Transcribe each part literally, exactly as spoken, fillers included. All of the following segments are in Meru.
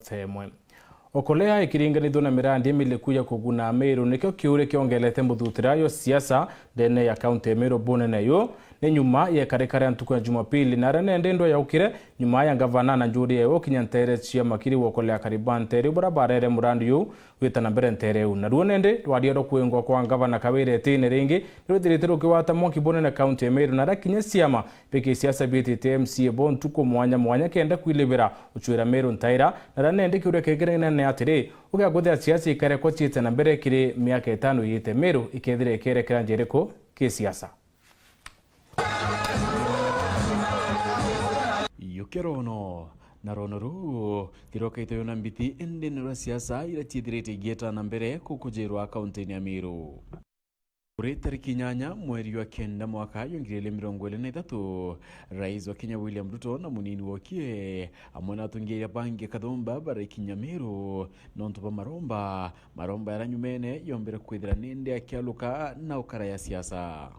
Temwe. Okolea ikiringanithua na mirandi imiliku ya kuguna Meru, nikio kiuria kiongelete muthutira yo siasa ndene ya kaunti ya Meru bunene yu. Ni nyuma ya ikarika ria ntuku ya Jumapili, na aria nende ndwa yaukire nyuma ya ngavana na njuri ya ukinya ntere cia Makiri wa Okolea Karibante, riu baria barere murandi yu gwita na mbere ntere iu. Naruo nende rwaria rwa kwingwa kwa ngavana Kawira itine ringi ni rwithirite rukiwata mwanki bunene kaunti ya Meru, na aria kinya ciama bia kisiasa biitite M C A bo ntuku mwanya mwanya kenda kwilibira ucwira Meru ntaira, na aria nende kiuria kingi kinene ni atiri, ugiakuthia siasa ikarekwa ciite na mbere kiri miaka itano iite, Meru ikethira ikerekera njira iriku kisiasa? Yuke rono, na rono ruu tirokaitwe na mbiti, indi ni rwa siasa iria ciithirite igieta na mbere kukujirwa kaunti-ini ya Meru. Kuri tariki inyanya mweri wa kenda mwaka wa ngiri igiri mirongo iri na ithatu, Rais wa Kenya William Ruto na munini wokie amwe na atongeria bangi kathumba baraikinya Meru nontu bwa maromba, maromba yaria nyumene yombire kwithira nindi akialuka na ukara ya siasa.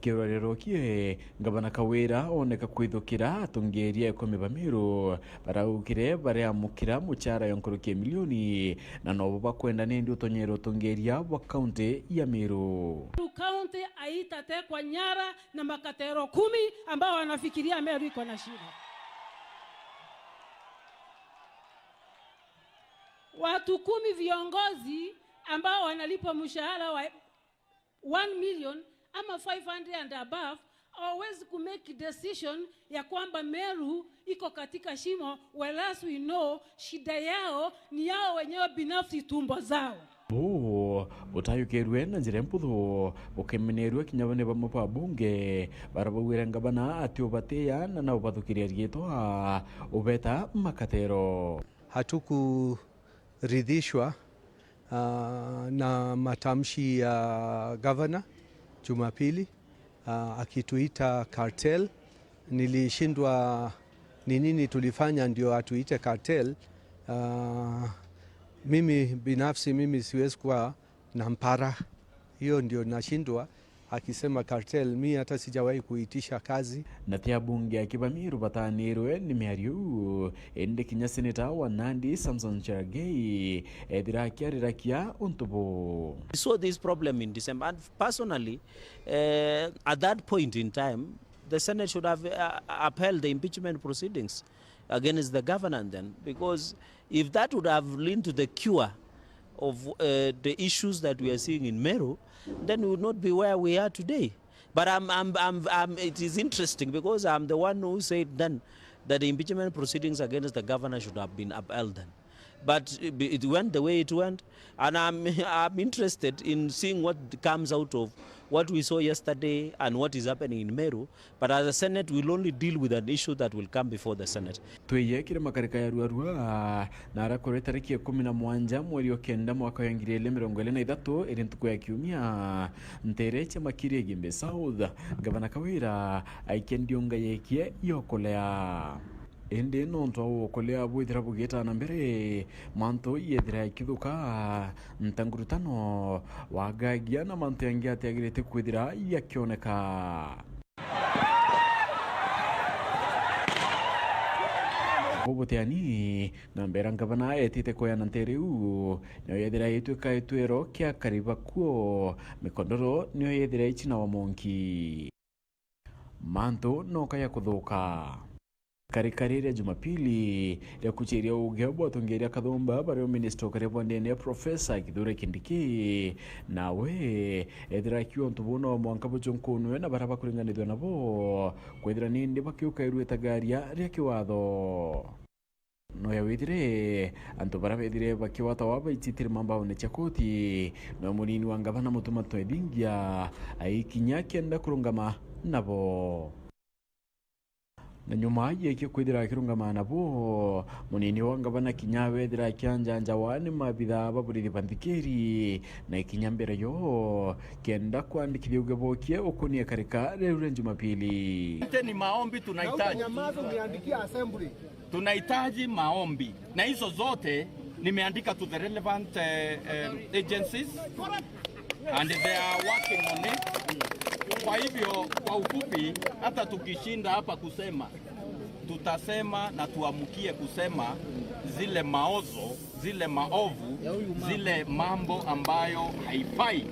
Kirorero kie, Ngavana Kawira oneka kwithukira atongeria ikumi ba Meru baraugire bariamukira muchara ya nkuruki ya milioni, na nobo bakwenda nindi utonyere utongeria bwa kaunti ya Meru. County haitatekwa nyara na makatero kumi ambao wanafikiria Meru iko na shida. Watu kumi viongozi ambao wanalipwa mshahara wa one million ama five hundred and above hawawezi ku make decision ya kwamba Meru iko katika shimo, whereas we know shida yao ni yao wenyewe binafsi, tumbo zao. Buu butayukirue na njira mputhu, bukimenerua kinya ni bamwe ba bunge baria baugire ngavana ati ubatia na na ubathukiria riitwa, ubeta makatero. Hatuku ridhishwa, ah, na matamshi ya gavana Jumapili, ah, akituita cartel. Nilishindwa ni nini tulifanya ndio atuite cartel. Ah, mimi binafsi, mimi siwezi kuwa na mpara. Hiyo ndio nashindwa. Akisema cartel, mi hata sijawahi kuitisha kazi. Na ti abunge aki ba Meru batanirwe ni miario iu, indi kinya seneta wa Nandi, Samson Cherargei, ethira akiarirakia untu buu. We saw this problem in December, and personally, eh, at that point in time, the Senate should have, uh, upheld the impeachment proceedings against the governor then, because if that would have leaned to the cure of, uh, the issues that we are seeing in Meru, then we would not be where we are today. But I'm, I'm, I'm, I'm, it is interesting because I'm the one who said then that the impeachment proceedings against the governor should have been upheld then. But it, it went the way it went, and I'm, I'm interested in seeing what comes out of what we saw yesterday and what is happening in Meru. But as a Senate, we'll only deal with an issue that will come before the Senate. Twiye kiri makarika ya Ruarua, na aria kuri tariki ikumi na mwanja mweri o kenda mwaka wa ngiri igiri mirongo iri na ithatu, iri ntuku ya kiumia, ntere cia Makiri Igembe South, Gavana Kawira aikia ndiunga yekie yokolea. Indi nontu wa ukolea bwithira bugiita na mbere, mantu yethira ikithuka, nta ngurutano, wagagia na mantu yangi atiagirite kwithira yakioneka. Bubutiani, na mbera ngavana etite kweana ntere iu, nayo yethira itwika itwiro kia kariba kuo, mikondoro niyo yethira ichinawa monki. Mantu noka ya kuthuka. Karikari ria Jumapili ria kuchiria uge bwa atongeria kathumba bario minister ukaria bwa ndene Professor Kithure Kindiki, nawe ethira akiuga untu buu no mwanka buchunkunwe na baria bakuringanithua nabo kwithira nindi bakiukairua itagaria ria kiwatho. Noya withire antu baria bethire bakiwatawa baicitire mambaone cia koti, no munini wa ngavana Mutuma Twethingia aikinya akienda kurungama nabo. Na nyuma yekie kwithira akirungama nabo, munini wa ngavana kinya wethira akianjanjawa ni maabitha ba borithi ba nthikiri, na ikinya mbere yo kenda kwandikithia uge bokie ukunie karika riu ria Jumapili. Ni maombi tunahitaji. Nyamaza, umeandikia assembly. Tunahitaji maombi. Na hizo zote nimeandika to the relevant, eh, eh, agencies. And they are working on it. Kwa hivyo, kwa ufupi, hata tukishinda hapa kusema, Tutasema na tuamkie kusema zile maozo, zile maovu, zile mambo ambayo haifai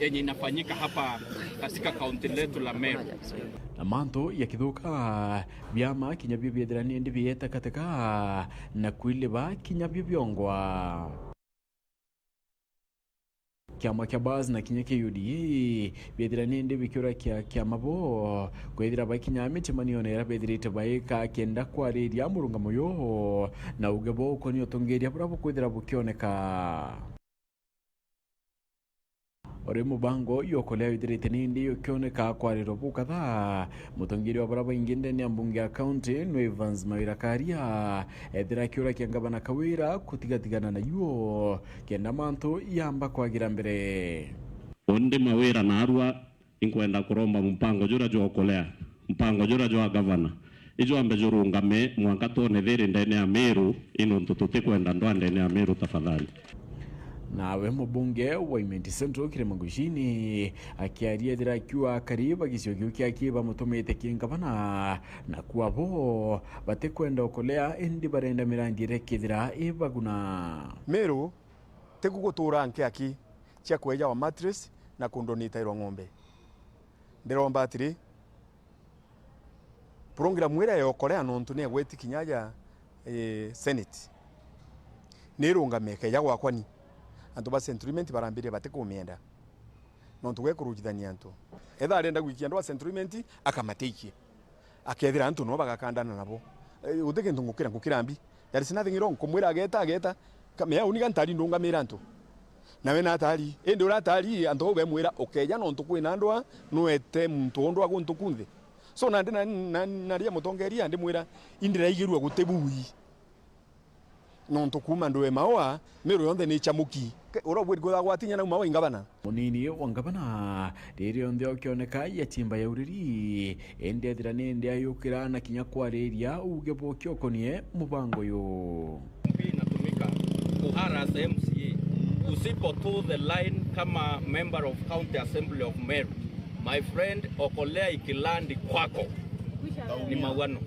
yenye inafanyika hapa katika kaunti letu la Meru. Na mantu yakithuka, biama kinya bio biethira nindi bietakateka na kwiliba kinya bio biongwa. Kiama kia Bas na kinya kia U D A biethira nindi bikiurakia kiama bo kwithira baikinya micemanio na iria bethirite baika kenda kwariria murungamo uyu na uge bo ukonia utongeria buria bukwithira bukioneka. Uri mubango uyu ukoria withirite nindi ukioneka kwarirwa bukatha, mutongeria wa baria baingi ndene ya mbunge ya kaunti nwe Evans Mawira Karia ethira akiurakia ngavana Kawira kutigatigana na yuo kenda mantu yamba kwagira mbere. Undi Mawira naarua inkwenda kuromba mupango juria jwa ukolea, mupango juria jwa gavana, ijwambe jurungame mwanka twone thiri ndene ya Meru, inontu tutikwenda ndwa ndene ya Meru tafadhali. Nawe mubunge wa Imenti Central Kirima Ngucini akiaria ethira akiuga akari ba gicigo kiu kiaki bamutumite ki ngavana na kuo bo batikwenda ukolea indi barenda mirandi iria ikethira ibaguna. Meru tiku gutura nki aki cia kweja wa mattress na kundonitairwa ng'ombe. Ndiromba atiri, program iria ya ukolea nontu ni egweti kinya aja, eh, Senate, ni irungame ikeja gwakwa ni. Antu ba Central Imenti barambiria batikumienda. Nontu gwe kurujithania antu. Etha arenda gwikia andu a Central Imenti, akamatikie. Akethira antu no bagakandana nabo. Eh, guti kintu ngukira, ngukira mbi. There is nothing wrong. Kumwira ageta, ageta. Kamea uniga ntari ndungamira antu. Nawe natari. Indi uratari antu au bemwira, ukeja nontu kwina ndwa, nwete muntu o ndwa guntu kunthe. So nandi na, na, naria mutongeria, ndimwira, indiraigirua guti bui. Nontu kuuma ndwe maua, Meru yonthe ni chamuki. Ke-, uria ubwiri kwithagwa atinya nauma wa ingavana. Munini wa ngavana, riri onthe ukioneka yachimba ya uriri, indi ethira nindi ayukira na kinya kwariria uge bukiokonie mubango uyu. Inatumika kuharass M C A. Usipo toe the line kama member of County Assembly of Meru, my friend, okolea ikilandi kwako. Ni mauano.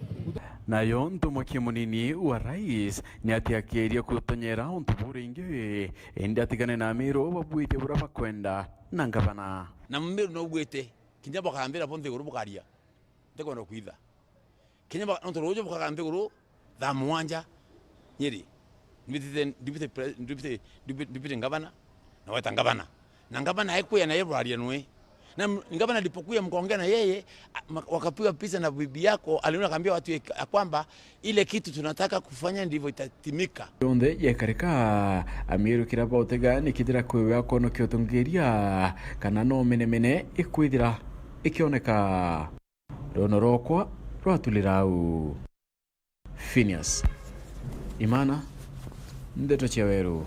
Nayo ntumwa ki munini wa rais ni ati akiria kutonyera untu buu ringi, indi atigane na Amiru babuite buria bakwenda na ngavana. Na Mumiru naugwite, kinya bakambira bo nthiguru bukaria, ntikwenda kwitha. Kinya ba-, nontu ruuju bukaga nthiguru thaa mugwanja, Nyeri, ndibitite, ndibite pre-, ndibite, ndibite, ndibite ngavana, na weta ngavana. Na ngavana aikuya na yeye buraria nwe. Na m-, ngavana alipokuja mkaongea na yeye, a-, ma-, wakapiga picha na bibi yako, aliona akaambia watu ya, ya kwamba ile kitu tunataka kufanya ndivyo itatimika. Yonthe yekarika, Amiru kira bautega ni kithira kwiwe akonokia utongeria, kana no menemene ikwithira ikioneka. Runo rwakwa rwatulira au. Phineas Imana, Ndeto cia Weru.